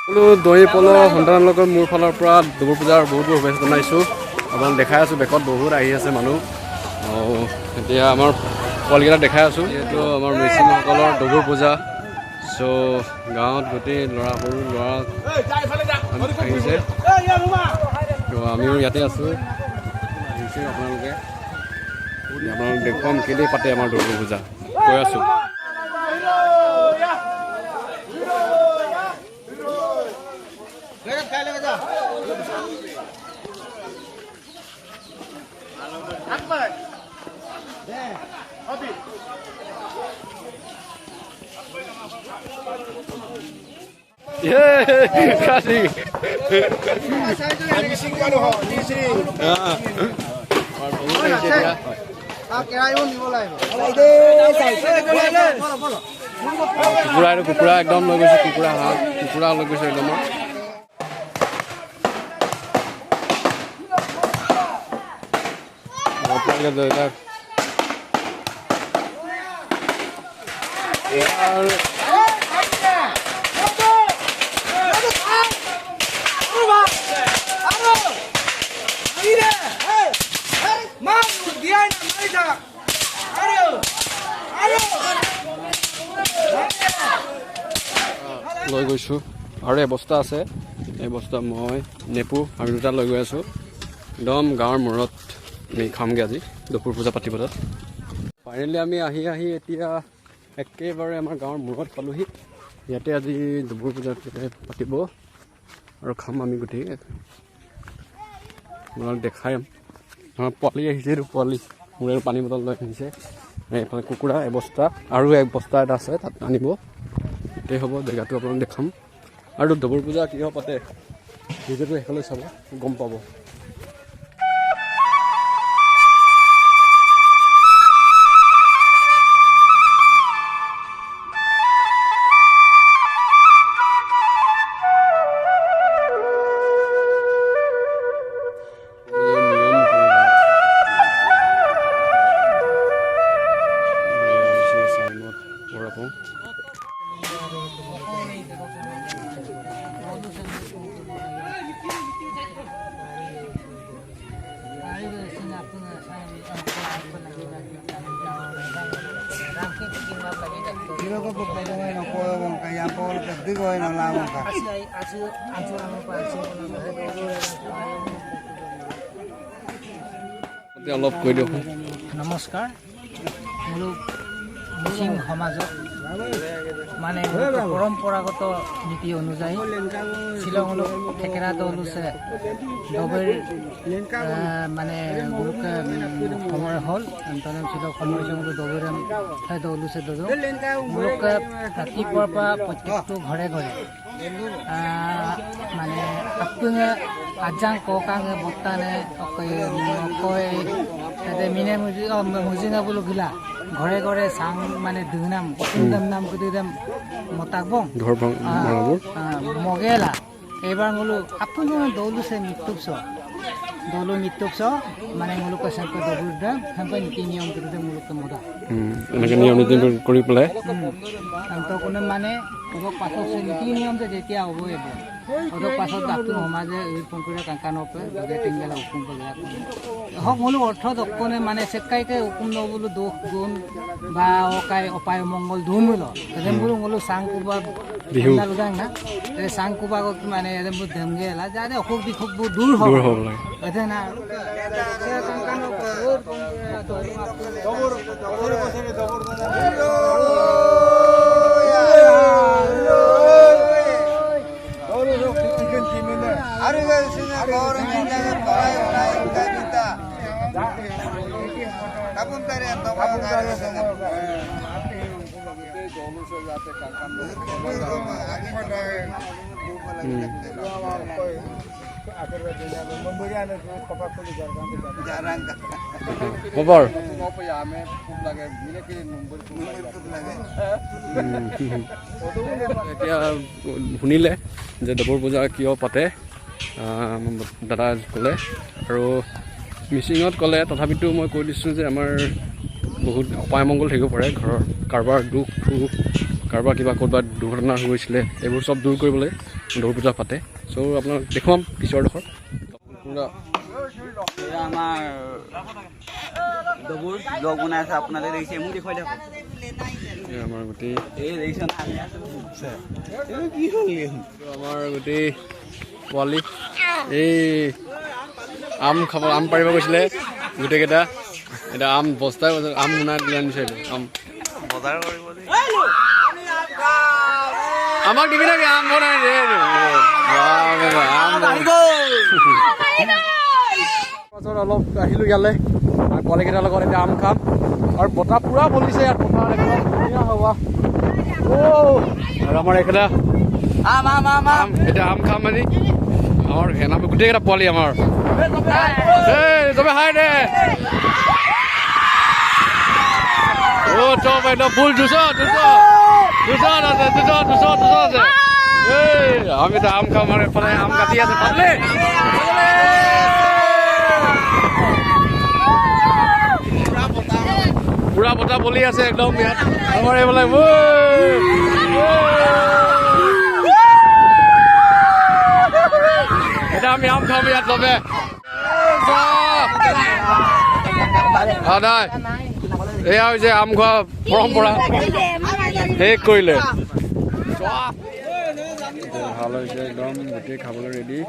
বোলো দৈ পল সন্তানৰ লগত মোৰ ফালৰ পৰা দুৰ্গা পূজাৰ বহুত বহুত শুভেচ্ছা জনাইছোঁ। আপোনাক দেখাই আছোঁ, বেকত বহুত আহি আছে মানুহ। এতিয়া আমাৰ পোৱালিকেইটা দেখাই আছোঁ। যিহেতু আমাৰ মিচিংসকলৰ দুৰ্গা পূজা, চ' গাঁৱত গোটেই ল'ৰা, সৰু ল'ৰা আহিছে। ত' আমিও ইয়াতে আছোঁ, আহিছে আপোনালোকে। আপোনালোক দেখুৱাম কেলৈ পাতে আমাৰ দুৰ্গা পূজা, কৈ আছোঁ। কুকুৰা, এইটো কুকুৰা একদম লৈ গৈছে, কুকুৰা, হাঁহ, কুকুৰা লৈ গৈছে একদম। লৈ গৈছোঁ আৰু এবস্তা আছে, এই বস্তা মই নেপু আমি দুটা লৈ গৈ আছোঁ। একদম গাঁৱৰ মূৰত আমি খামগৈ আজি দুপুৰ পূজা পাতিব তাত। ফাইনেলি আমি আহি আহি এতিয়া একেবাৰে আমাৰ গাঁৱৰ মূৰত পালোহি। ইয়াতে আজি দুপুৰ পূজা পাতিব আৰু খাম আমি গোটেই। আপোনালোক দেখাই আমাৰ পোৱালি আহিছে, এইটো পোৱালি মোৰ পানী বটল লৈ আহিছে। এইফালে কুকুৰা এবস্তা আৰু এক বস্তা এটা আছে, তাত আনিব। গোটেই হ'ব জেগাটো আপোনালোক দেখাম। আৰু দবৰ পূজা কিয় পাতে ভিডিঅ'টো শেষলৈ চাব, গম পাব। অলপ কৈ দিয়ক। নমস্কাৰ, মোৰ মিচিং সমাজত মানে পৰম্পৰাগত নীতি অনুযায়ী শ্বিলঙলৈ থেকেৰা দল আছে, দবেৰ মানে গুৰুকে সময় হ'ল শ্বিলং সময় দবেৰ দল আছে। দল ৰাতিপুৱাৰ পৰা প্ৰত্যেকটো ঘৰে ঘৰে মানে আপোনাৰ আজাং ককাঙে বৰ্তানে অকয় মিনে মুজিঙা বোলো গিলা ঘৰে ঘৰে চাং মানে দুনাম নাম দাম মতাকবং মগেলা। এইবাৰ বোলো আপুনি দৌলছে মৃত্যুপছ দৌলো মৃত্যুপছ মানে মোলোক দৌৰ নীতি নিয়ম কৰি মোলোক মদা এনেকৈ নিয়ম নীতি কৰি পেলাই কোনো মানে অলপ পাছত নীতি নিয়ম যে যেতিয়া হ'ব এইবোৰ অলপ পাছত ডাক্তৰ সমাজে পংকুৰে কাংকানপে টেংগেলা হুকুম হওক মোলো অৰ্থ দকনে মানে চেকাইকে হুকুম নবোলো দোষ গুণ বা অকাই অপায় মংগল ধুমুল মোলো মোলো চাং কুবা না চাং কুবা মানে ধেমগে যাতে অসুখ বিসুখবোৰ দূৰ হ'ব না। এতিয়া শুনিলে যে দবৰ পূজা কিয় পাতে, দাদা ক'লে আৰু মিচিঙত ক'লে। তথাপিতো মই কৈ দিছোঁ যে আমাৰ বহুত অপায় মংগল থাকিব পাৰে, ঘৰৰ কাৰোবাৰ দুখ সুখ, কাৰোবাৰ কিবা ক'ৰবাত দুৰ্ঘটনা হৈ গৈছিলে, এইবোৰ চব দূৰ কৰিবলৈ দৌল পূজা পাতে। চ' আপোনাক দেখুৱাম পিছৰডোখৰ। আমাৰ দবুৰ ব্লগ বনাই আছে, আপোনালোকে দেখিছে, মোক দেখুৱাই থাকক। আমাৰ গোটেই এই দেখিছে কি হ'ল, আমাৰ গোটেই পোৱালি এই আম খাব, আম পাৰিব গৈছিলে গোটেইকেইটা। এতিয়া আম বস্তাই আম বনাই দিলে আনিছে। আম আমাক দিবি নেকি? আম বনাই দে। পাছত অলপ আহিলোঁ ইয়ালৈ আৰু পোৱালিকেইটাৰ লগত এতিয়া আম খাম। আৰু বতাহ পূৰা বলিছে ইয়াত, পথাৰত একদম ধুনীয়া হাৱা। আৰু আমাৰ এইফালে আম আম আম আম, এতিয়া আম খাম। আজি আমাৰ সেনা গোটেইকেইটা পোৱালি আমাৰ। চবে হাই দে। অ' চব একদম ফুল 200 200 200 আছে, 200 200 200 আছে। এই আমি এতিয়া আম খাম আৰু এফালে আম কাটি আছে। পাবলে পুৰা বতাহ বলি আছে একদম ইয়াত। আমাৰ এইফালে এতিয়া আমি আম খাম ইয়াত চবে। নাই, এয়া হৈছে আম খোৱা পৰম্পৰা, শেষ কৰিলে। ভাল হৈছে একদম, গোটেই খাবলৈ ৰেডি।